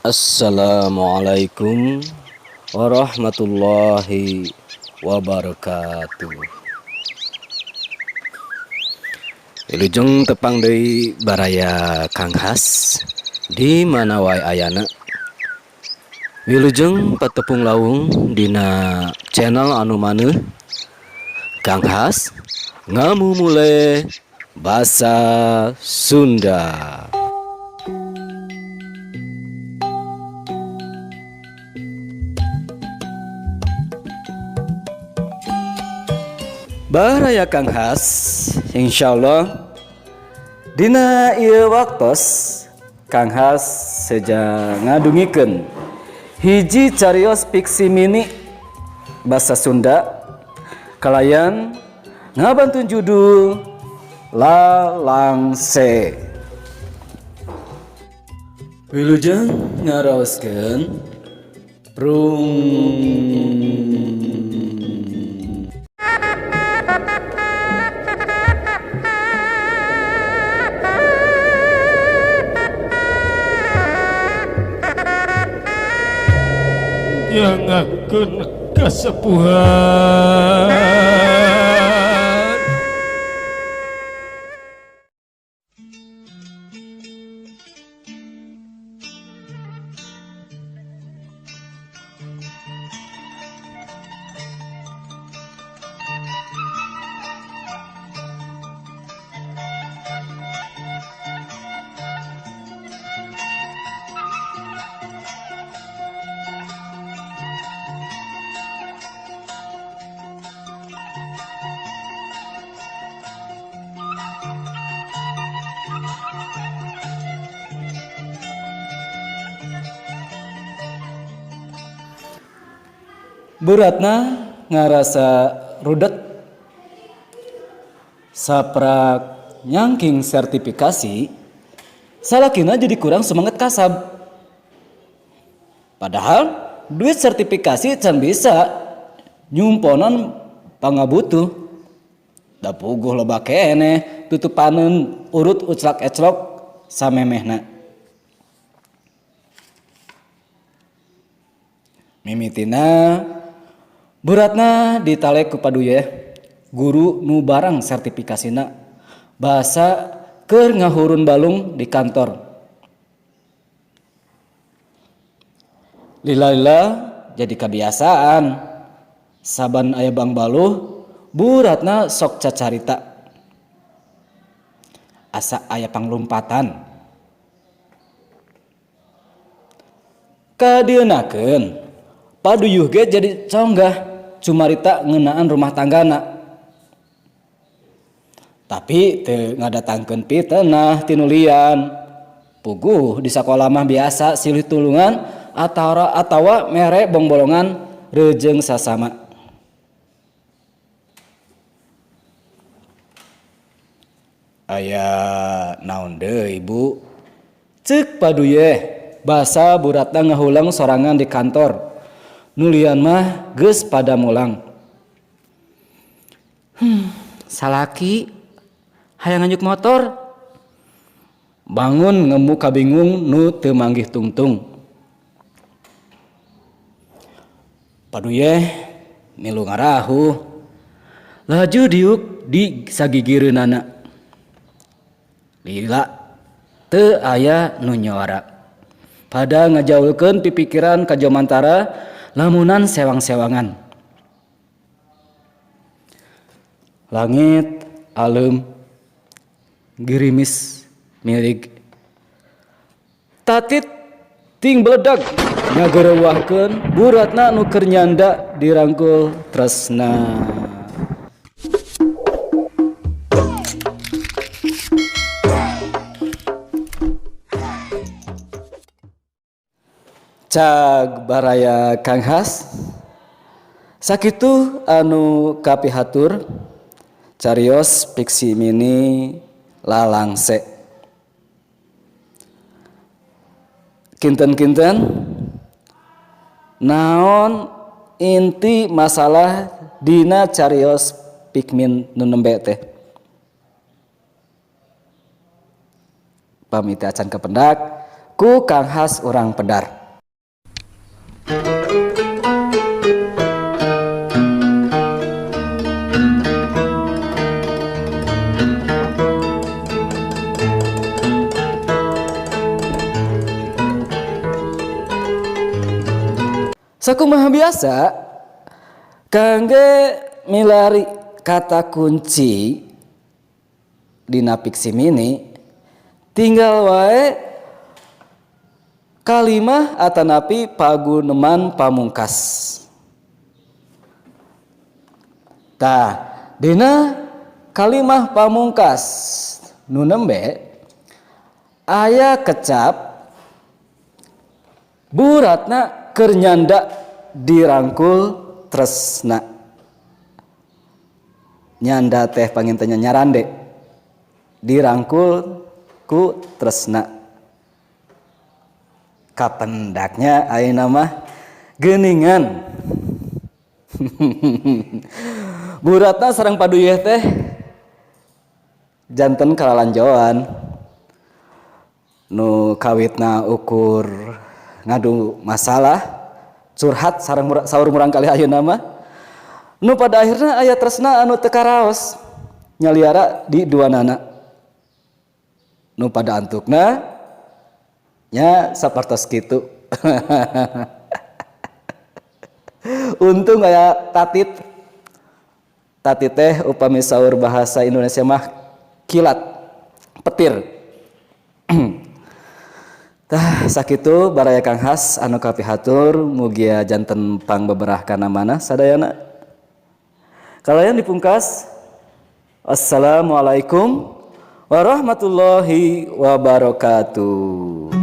Assalamualaikum warahmatullahi wabarakatuh. Wilujeng tepang deui baraya Kang Has di mana wae ayana. Wilujeng patepung lawung dina channel anu maneuh Kang Has ngamumule basa Sunda. Baraya Kang Has, insyaallah dina ieu waktos Kang Has seja ngadugikeun hiji carios fiksi mini basa Sunda kalayan ngabantun judul Lalangse. Wilujeng ngaraoskeun prung. Nyangakeun kasepuhan. Bu Ratna ngarasa rudet saprak nyangking sertifikasi, salakina jadi kurang semangat kasab. Padahal duit sertifikasi can bisa nyumponan pangabutuh. Da puguh loba keneh tutupaneun urut uclak eclok samemehna. Mimitina Bu Ratna ditalek ku paduyeh guru nu barang sertifikasina basa keur ngahurun balung di kantor. Lila-lila jadi kebiasaan. Saban aya bang baluh, Bu Ratna sok cacarita. Asa aya panglumpatan. Kadieunakeun, paduyuh ge jadi conggah cumarita ngeunaan rumah tanggana. Tapi teu ngadatangkeun pitenah ti nu lian. Puguh di sakola mah biasa silih tulungan atawa mere bongbolongan rejeung sasama. Aya naon deui, Bu? Ceuk paduyeh basa Bu Ratna ngahuleng sorangan di kantor. Nu lian mah geus pada mulang. Salaki hayang nganjuk motor. Bangun ngemu kabingung nu teu manggih tungtung. Paduyeh milu ngarahuh. Laju diuk di sagigireunana. Lila teu aya nu nyora. Pada ngajaulkeun pipikiran ka jomantara lamunan sewang-sewangan. Langit alem gerimis milig. Tatit ting beledag ngagerewahkeun Bu Ratna nu keur nyanda dirangkul tresna. Cag baraya Kang Has, sakitu anu kapihatur carios fiksi mini Lalangse. Kinten-kinten naon inti masalah dina carios pikmin nu nembe teh? Pamit acan kependak ku Kang Has urang pedar. Sakumaha biasa kangge milari kata kunci dina fiksi mini tinggal wae kalimah atanapi paguneman pamungkas. Tah, dina kalimah pamungkas nu nembe aya kecap Bu Ratna keur nyanda dirangkul tresna. Nyanda teh panginten nya nyarande dirangkul ku tresna. Kapendaknya ayeuna mah geuningan. Bu Ratna sareng paduyeh teh janten kalalanjoan nu kawitna ukur ngadu masalah curhat sareng saur murang kali ayeuna mah nu pada akhirna aya tresna anu teu karaos nyaliara di duanana nu pada antukna nya sapertos kitu. Untung aya tatit. Tatit teh upami saur bahasa Indonesia mah kilat, petir. Tah sakitu baraya Kang Has anu kapihatur, mugia janten pangbeberah kana manah sadayana. Kalayan dipungkas. Assalamualaikum warahmatullahi wabarakatuh.